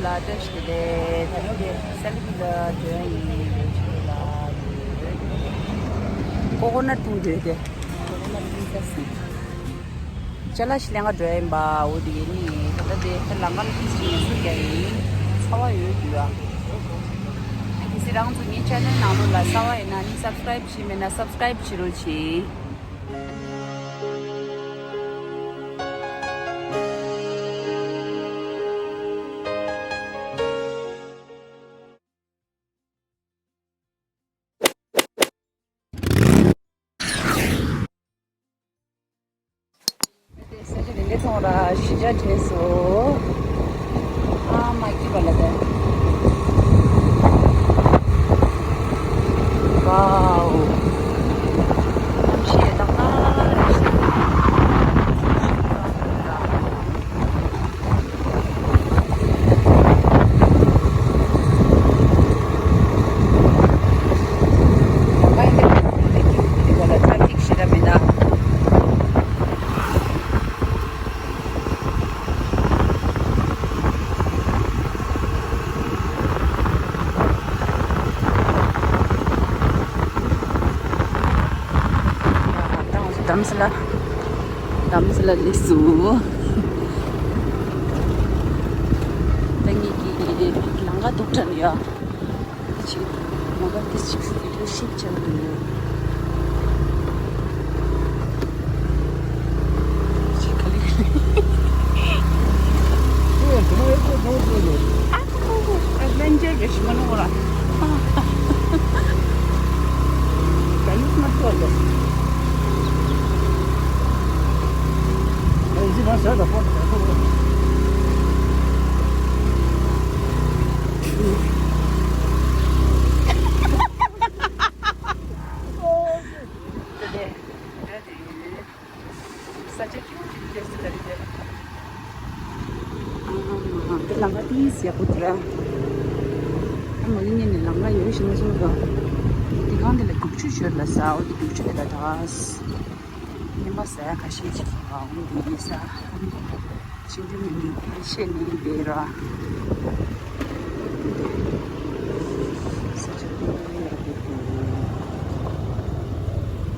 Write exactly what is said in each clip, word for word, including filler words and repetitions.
ལ་བཀྲ་ཤིས་བདེ་ལེགས། ད་རིང་དེ་སེ་ལ་ཀི་ལ་འགྲོ་ཡ་ཡིན། ཀོ་ཀོ་ནཊ་འཐུང་འདོད་དེ། ཀོ་ཀོ་ནཊ་འཐུང་ས་སི། ཅ་ལག་ཞིག་ལེན་ག་འགྲོ་ཡ་ཡིན་པ། འོ་དེ་གས་ནི་ད་ལྟ་དེ་ལམ་ཁ་ལ་ཏིས་ཅིག་ངལ་གསོ་རྒྱག་ཡིན། ཚ་བ་ཡོད་འདུག་ཡ། གལ་སྲིད་རང་ཚོ་ངའི་ཆེ་ནལ་ནང་ལོགས་ལ་གསར་པ་ཡིན་ན་ནི་སབ་སི་ཀ་རེབ་བྱས་མེད་ན་སབ་སི་ཀ་རེབ་བྱེད་རོགས་བྱེད། ས་ཆ་དེ་འདྲ་མཐོང་ར་གཞིས་ཆགས་བྱས་སོ། ཨ་མ་སྐྱིད་པ་ལ་དེ། ཝའོ། གནམ་གཤིས་ཡང་དྭངས་དྭངས་རེད་ཤག་དྷ་རམ་ས་ལ། དྷ་རམ་ས་ལ་སླེབས་སོང་། ད་ངེད་ཀྱི་ལམ་ཁ་སྡུག་དྲགས་ཡ། ཅིག་མ་ག་དེ་ཅིག་སི་ཏུ་ཤིག་ཆགས་འདུག་ཅིག་ག་ལེ་ག་ལེ། ཨ་ཁོ་ཁོ་ཁོ་ཨེ་ཌི་ཝེན་ཅར་རེ་ཞིག་མ་ནོར་ར། ག་ཡུག་མ་ཐོག་ལོ། ཨེ་ཟི་མ་ཟ་ད་ཕོ་ད་ཕོ། ས་ཆ་ཆུང་ཆུང་ཅིག་ལ་རེད་དེ། ཨ་མ་དེ་ལམ་ཁ་ཏིས་ཡག་པོ་འདུག་ར། ཨ་མ་ཡིན་ཉིན་ནས་ལམ་ཁ་ཡོད་བཞིན་ན་སོང་ཙང་། དེ་གང་དེ་ལ་རྒྱུག་ཆུ་ཤོར་ལ་ཟ། འོ་དེ་རྒྱུག་ཆུ་དེ་ལ་ད་ཉི་མ་ཟ་ཡ་ཁ་ཤས་ཅིག་ཡོད་པ། འོ་དེ་ཡིན་ས། ཤིང་འབྲས་མི་ཤེས་ནི་དེ་ར། ས་ཆ་དེ་ཡག་པོ་འདུག་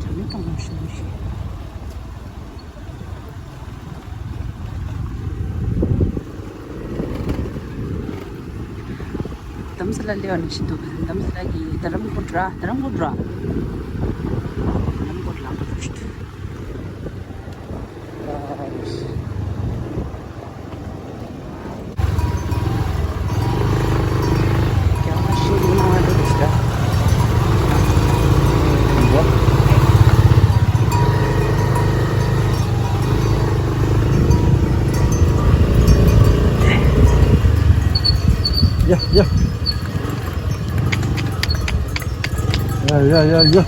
དྲ་མིག་གཏོང་བ་ཤོག་ཤིག་དྷ་རམ་ས་ལ་སླེབས་པ་ནང་བཞིན་འདུག་དྷ་རམ་ས་ལ་གི་དྷ་རམ་ཀུན་ར། དྷ་རམ་ཀུན་ར། དྷ་རམ་ཀུན་ལ་འགྲོ་ཞིག་ཡ་ཡ། ཡ་ཡ་ཡ་ཡ།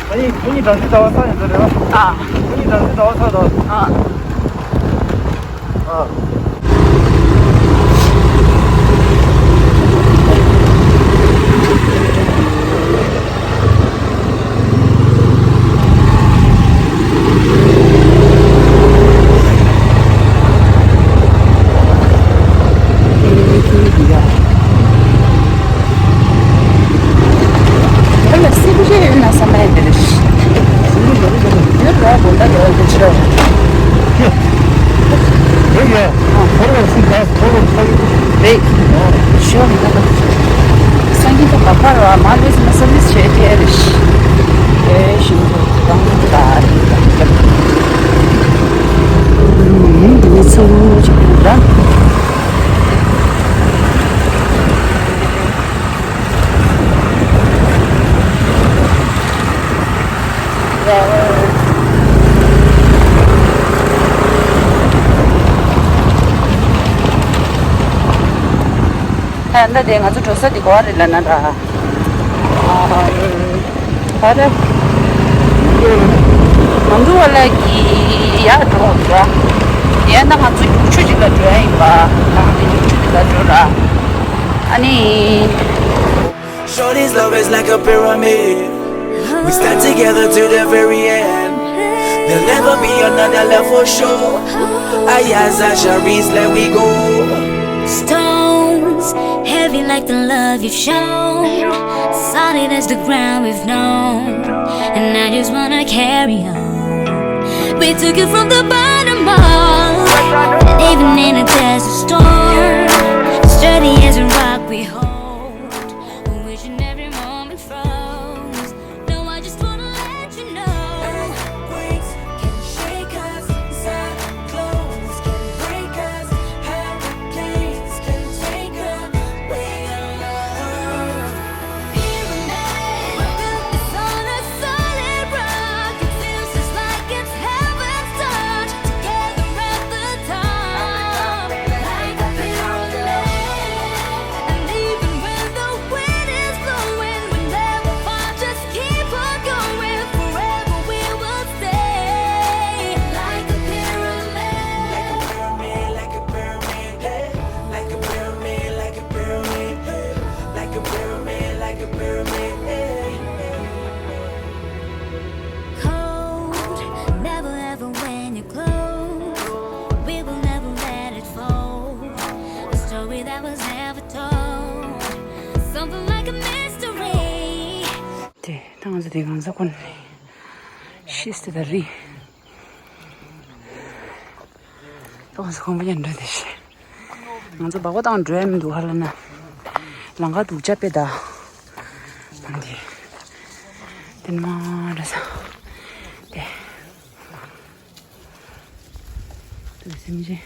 ཨ་ནི་ཁོ་གཉིས་སྦྲང་རྩི་ཟ་བ་ས་ཡིན་ས་རེད་བ། ཨ། ཁོ་གཉིས་སྦྲང་རྩི་ཟ་བ་ས་དང་། ཨ། ཨ། ཁོ་ལ་སེམས་ཤེས་ཡོད་ན་བསམ་ཡ་དེ་རེད། ཡོད་ར་དགོན་པ་ཡོད་དེ་ཆོ། རེད་ཡ། ཁོ་ལ་སུ་ད་ཁོ་ལ་ཁོ་ཡོད། རེད། ཤོ་མི་ད་ད། སང་གི་ད་བ་ཕར་བ་མ་ལོས་ན་སར་བིས་བྱས་ཏེ་རེད། ཨེ་ཤིང་ཐོག་ཏུ་རང་ད་རེད་ད། ཡིན་འདི་ནི་ཚོ་ཅིག་འདུག་ད། ད་ལྟ་དེ་ང་ཚོ་འགྲོ་ས་དེ་ག་པར་རེད་ལབ་ན་ད། ཨ་ཧ། ད་རེད། མ་འདུག་བ་ལ་གི་ཡར་འགྲོ་འདུག་ར། ཡང་ན་ང་ཚོ་རྒྱུག་ཆུ་ཅིག་ལ་འགྲོ་ཡ་ཡིན་པ། ཨ་དེ་རྒྱུག་ཆུ་དེ་ལ་འགྲོ་ར། ཨ་ Shorty's love is like a pyramid. We stand together to the very end. There'll never be another love for sure. Ayaz and Sharice, let we go. Stones, heavy like the love you've shown. Solid as the ground we've known. And I just wanna carry on. We took it from the bottom up. And even in a desert storm, steady as a rock we hold. Wishing every moment froze. No, I just wanna let you know. Earthquakes can shake us, cyclones can break us, hurricanes can take away our love. Pyramid, it's on a solid rock. It feels just like it's heaven's touch. Together at the top, like a pyramid. And even when the wind is blowing, we never fall, just keep on going. Forever we will stay, like a pyramid. Like a pyramid, like a pyramid, hey. Like a pyramid, like a pyramid, hey. Like a pyramid, like a pyramid, hey. Cold, never ever when you're close. We will never let it fall. A story that was never told. Something like a mystery. དེ་ད་ང་ཚོ་དེ་གང་ཚོ་ཀུན་ཤིས་ཏེ་ད་རི། ད་ང་ཚོ་གོམ་པ་ཡན་འགྲོ་དེ་ཤི། ང་ཚོ་སྦག་སྦག་བཏང་འགྲོ་ཡ་མི་འདུག་ཧ་ལ་ན། ལང་ཀ་སྡུག་ཅག་པེ་ད། ཨ་འདི། དེ་ནི་མ་ར་ས། དེ། དེ་སེམས་ཅན།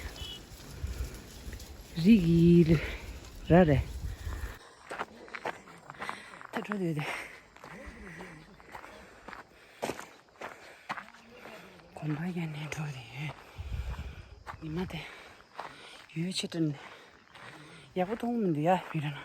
རིགས་ཡིལ། ར་རེད། ད་འགྲོ་དེ་དེ། གོམ་པ་རྒྱག་ནས་འགྲོ་རེད། ཉི་མ་དེ། ཡོད་ཆེ་དྲན། ཡག་པོ་མཐོང་མི་འདུག་ཡ་ཡུལ་ལ།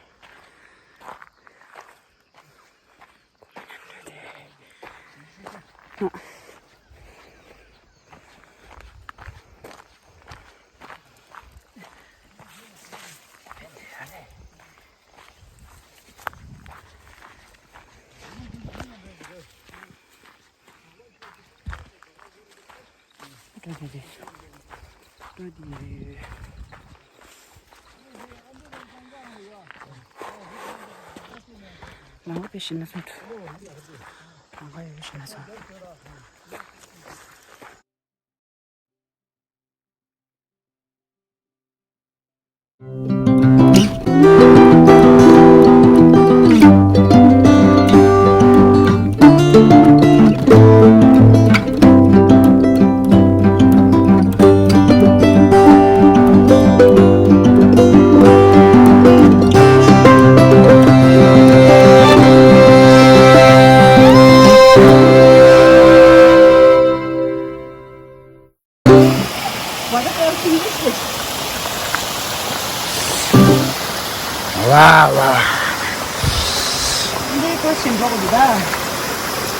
ལང་པའི་ཤིང་ན་ཚོ། ལང་པ་ཡོད་ཤིང་ན་ཚོ།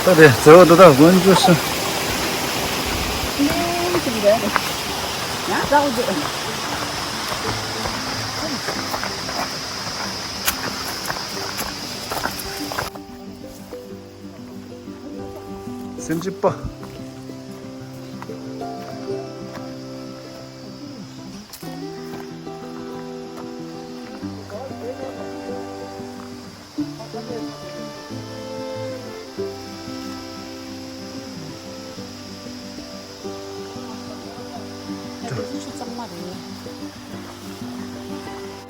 ད་དེ་རྩེ་བ་འདི་དག་དགོན་རྒྱུ་སུ། སེམས་ཅན་པ།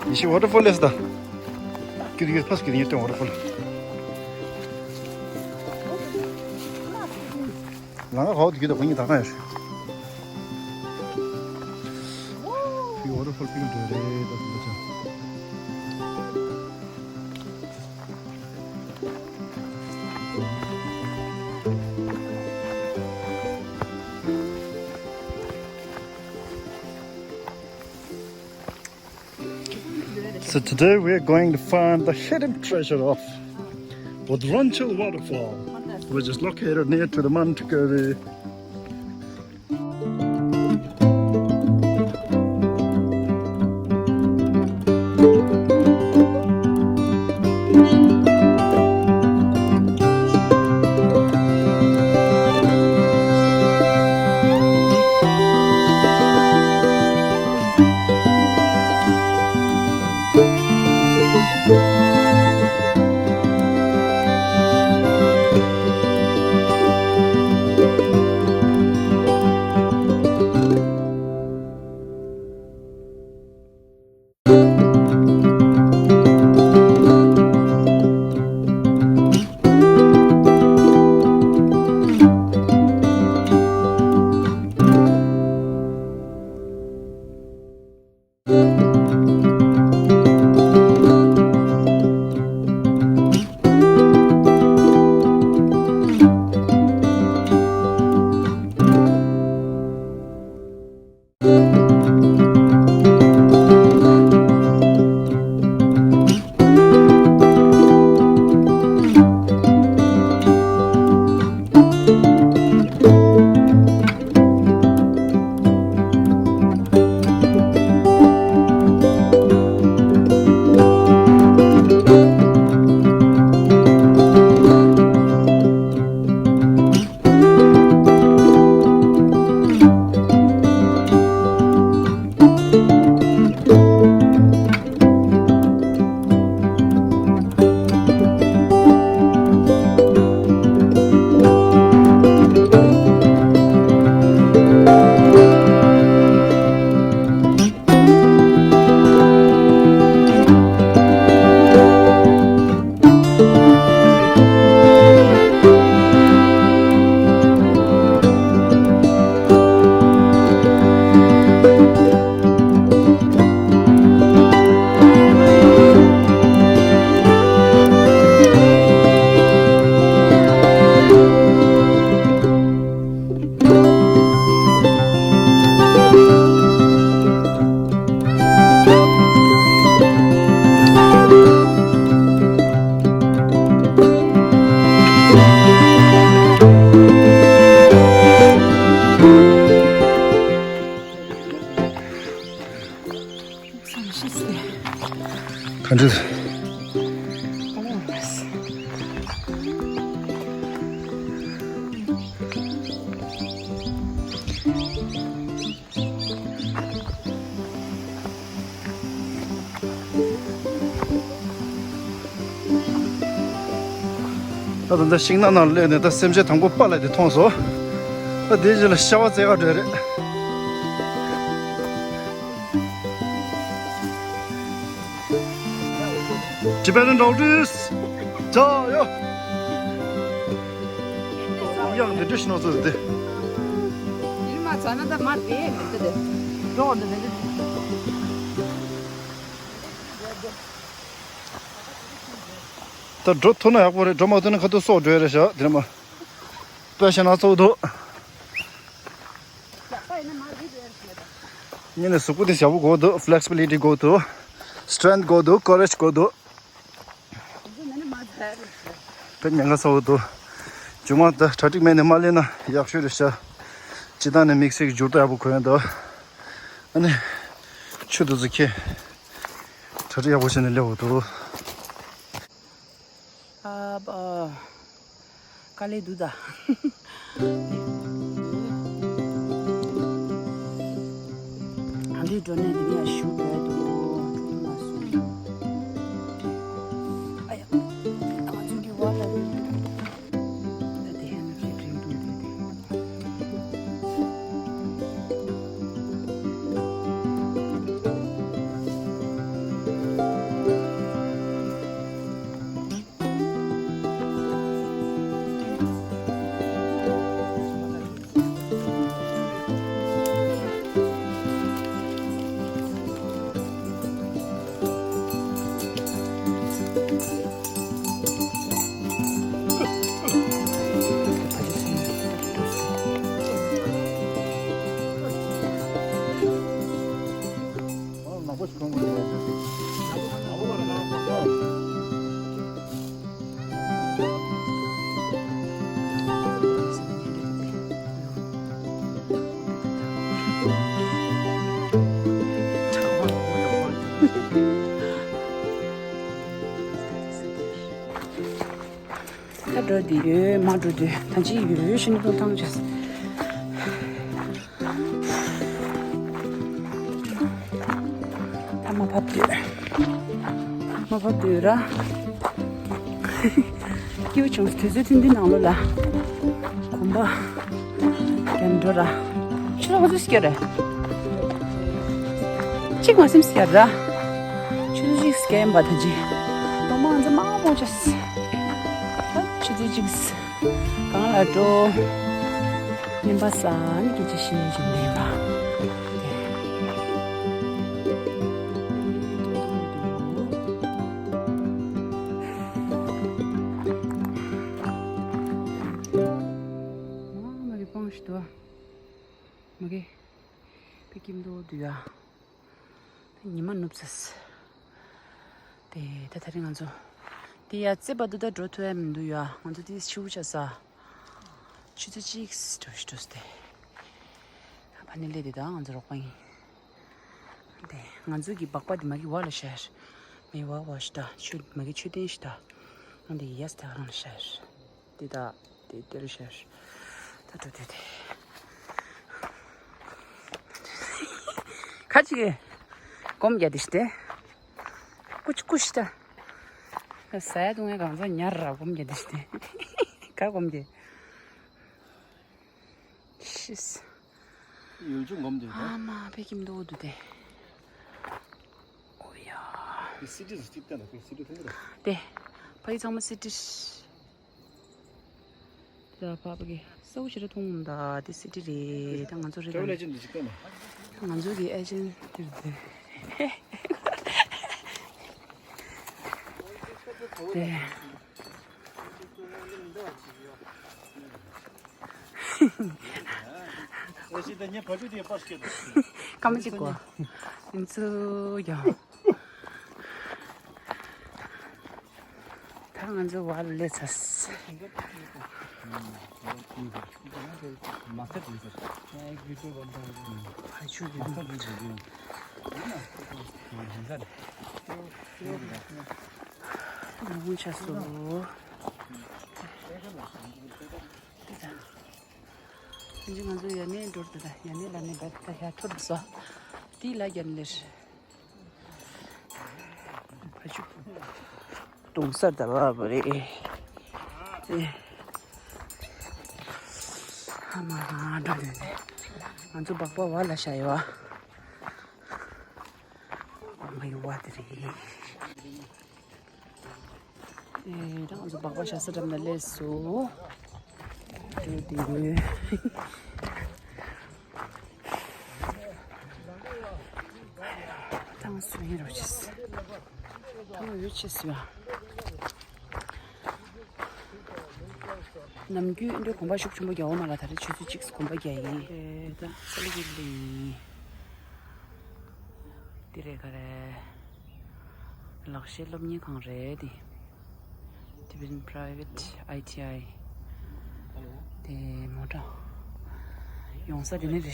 ཡེ་ཤེས་ཝ་ཊར་ཕོལ་ལས་ད། ཀྱུ་ཀྱུ་ཕ་སུ་ཀྱུ་ཉེ་སྟོན་ཝ་ཊར་ཕོལ། ལང་ཀ་ག་བ་དུ་གྱུར་ད་ཁོ་གཉིས་ད་གང་ཡོད་ཤོད། ཕི་ཝ་ཊར་ཕོལ་ཕི་ཀ་འདྲ་རེད་ད་དུ་ལ་ཅང་། So today we are going to find the hidden treasure of Bodhranchal Waterfall, which is located near to the Mount Kari. ག་འདྲ། ད་ད་ལྟ་ཤིང་ནགས་ནང་སླེབས་ནས་ད་སེམས་ཅན་དང་པོ་པཱ་ལགས་དེ་མཐོང་སོང་། ད་དེའི་རྗེས་ལ་ཤ་བ་བཙལ་ག་འགྲོ་ཡ་རེད། Tibetan Doctors. ཅོ་ཡོ། ཡང་འདི་འདྲ་ཞིག་ནོར་ཚོད་འདི། ཡིན་མ་ཚ་ན་ད་མར་བསྡད་མི་ཐུབ་དེ། འགྲོ་འདི་འདི་འདི། ད་འགྲོ་ཐུབ་ན་ཡག་པོ་རེད། འགྲོ་མ་ཐུབ་ན་ཁ་ཐུག་སྲོག་འགྲོ་ཡ་རེད་ཤག་དེ་ནས་མ། དཔེ་ཞེ་ན་ཚོགས་འདུག་ཉིན་ནས་གཟུགས་པོ་དེ་ཞབས་པོ་དགོས་འདུག flexibility དགོས་འདུག strength དགོས་འདུག courage དགོས་འདུག་དཔེ་ཉེན་ཁ་ཚ་བོ་འདུག་མཇུག་མ་ད་གྲ་སྒྲིག་མེད་ནས་མ་སླེབས་ན་ཡག་ཤོས་རེད་ཤག་སྤྱིར་བཏང་ནས་དམིགས་བསལ་གྱི་འགྱུར་ལྡོག་ཡག་པོ་གོན་ཡོད་འདུག་ཨ་ནི་ཆུ་དེ་ཚོ་ཁྱེར་གྲ་སྒྲིག་ཡག་པོ་བྱས་ནས་སླེབས་འོ་འདུག་ཨ་པ། དཀའ་ལས་འདུག་ད། ཨ་འདུས་འགྲོ་ནས་འདི་ནས་ཞུ་དགོས་འདུག་འགྲོ་ཐུབ་མ་སོང་། ཨ་ཡ། ང་ཚོ་གི་བ་ལ་རེད། ད་དེ་ཧན་ནས་རིང་འདུག་འདུག་དེ། ད་འགྲོ་དུས་ཡོད་མ་འགྲོ་དུས་ད་ཅི་ཡོད་ཤི་ནི་ཐོང་ཐང་བྱས། ད་མ་ཕབ་དུས། མ་ཕབ་དུས་ར། སྐྱིད་པོ་བྱུང་། དུས་ཚོད་ཐུང་ཐུང་ནང་ལོགས་ལ་གོམ་པ་རྒྱག་འགྲོ་ར། ཆུ་ཚོད་ག་ཚོད་ཟེར་ར། གཅིག་མ་ཟིན་ཟེར་ར། ཆུ་ཚོད་གཅིག་ཟེར་ཡིན་པ་ད་ཅི། སྟོང་པ་ང་ཚོ་མང་པོ་བྱས། ད་ཆུ་ཚོད་གཅིག་གང་ལ་འགྲོ། སྨན་པ་ས་ནི་སྐད་ཆ་བཤད་བཞིན་ལས་པ། མ་གི་པང་ཞིག་ཏུ། མ་གི། པི་ཀིམ་དུ་དུ་ཡ། ད་ཉི་མ་ནུབ་ཚར། དེ་ད་ད་རིང་ང་ཚོ། དེ་ཡ་རྩེ་བར་དུ་ད་འགྲོ་ཐུབ་ཡ་མི་འདུག་ཡ། ང་ཚོ་དེ་ཤིའུ་ཆ་ས། ཆུ་ཚོད་གཅིག་འགྲོ་ཤི་འགྲོ་སྟེ། ཕ་ནི་ལས་དེ་ད་ང་ཚོ་རོགས་པ་ཡིན། དེ་ང་ཚོ་གི་སྦག་སྦག་དེ་མ་གི་བ་ལ་ཤར། མི་བ་བ་ཤི་ད་ཆུ་མ་གི་ཆུ་ལྡན་ཤི་ད། ང་དེ་ཡས་ད་རང་ལ་ཤར། དེ་ད། དེ་དེར་ཤར། ད་འགྲོ་དུས་དེ། ཁ་ཅིག་གིས། སྒོམ་རྒྱག་དེ་ཤི་དེ། ཀུ་ཅི་ཀུ་ཤི་ད། ཟ་ཡ་བཏུང་ཡ་གང་ཚ་ཉར་ར་སྒོམ་རྒྱག་དེ་ཤི་དེ། ག་སྒོམ་རྒྱག་ཤིས། ཡུལ་ཆུ་སྒོམ་དུས་ད། ཨ་མ་པེ་ཀིམ་དུ་འོ་དུ་དེ། ཨོ་ཡ། སི་ཊི་རུ་སི་ཊི་ད་ན་སི་ཊི་ཐུང་ར། དེ། ཕ་གི་ཚང་མ་སི་ཊི། ད་ཕ་ཕ་གི་སའུ་ཤི་ར་ཐུང་ད་དེ་སི་ཊི་རེད། ད་ང་ཚོ་རེད། ཊེ་བེལ་ཨེ་ཇེན་ཊི་འདི་ཅིག་ད་ན། ང་ཚོ་གི་ཨེ་ཇེན་ཊི་དེ་རེད། དེ། སྐར་མ་གཅིག་གོ། ང་ཚོ་ཡང་། ད་ང་ཚོ་བར་སླེབས་ཚར། བ་ཕྱུགས་ཀྱི་ལུང་ཆགས་སོ། ད་ང་ཚོ་ཡ་ནས་འགྲོ་དུས་ད་ཡ་ནས་ལ་ནས་བད་ད་ཡ་ཐོར་སོ། དེ་ལ་རྒྱབ་ལེར། ཕ་ཆུ། གདུང་སར་ད་བབ་རེད། ཨེ། ཨ་མ་འགྲོ་དུས་ང་ཚོ་སྦག་སྦག་བ་ལ་བཞག་ཡོད་ཨ། ང་ཡོད་བ་དེ་རེད། ཨེ། ད་ང་ཚོ་སྦག་སྦག་བཞག་ས་འགྲམ་ན་སླེབས་སོ། འགྲོ་དུས། ཏང་སུ་ཡིན་རོ་ཆེས། ཏང་ཡོད་ཆེས་ཡོད། ནམ་རྒྱུན་འདྲ་གོམ་པ་ཤུགས་ཆེན་པོ་རྒྱག་འོ་མ་ལ་ད་རེས་ཆུ་ཚོད་གཅིག་གོམ་པ་རྒྱག་ཡིན། ཨེ་ད་ས་ལི་གི་ལི་ཡིན། འདི་རེད་ག་རེ། ལག་ཤེས་སློབ་གཉེར་ཁང་རེད་འདི། Tibetan Private I T I། དེ་མོ་ཊ། ཡོང་ས་དེ་ནས་རེད།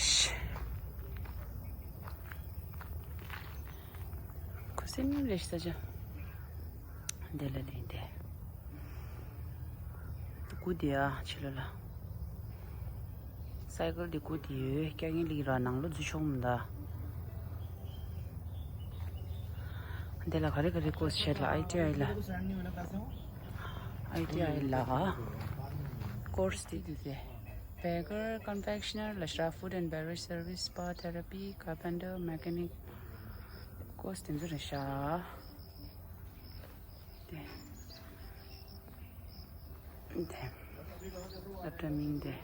ཁུ་སིམ་རེད་ས་ཆ། འདི་ལ་ལེན་དེ། སྒུག་དེ་ཨ་ཕྱི་ལོགས་ལ། སའི་ཀལ་དེ་སྒུག་དེ་ཡོད། སྐྱག་ངན་ལིག་ར་ནང་ལོ་འཛུལ་ཆོག་མི་འདའ། འདི་ལ་ག་རེ་ག་རེ་ཀོར་སི་བྱེད་ལ་ཨའི་ཊི་ཨའི་ལ། ཨའི་ཊི་ཨའི་ལ། ཀོར་སི་དེ་དེ་དེ། Baker, confectioner ལ་ཤ། Food and beverage service, spa therapy, carpenter, mechanic. ཀོར་སི་དེ་ཚོ་རེད་ཤག་དེ། དེ། སློབ་གྲྭ་མིང་དེ།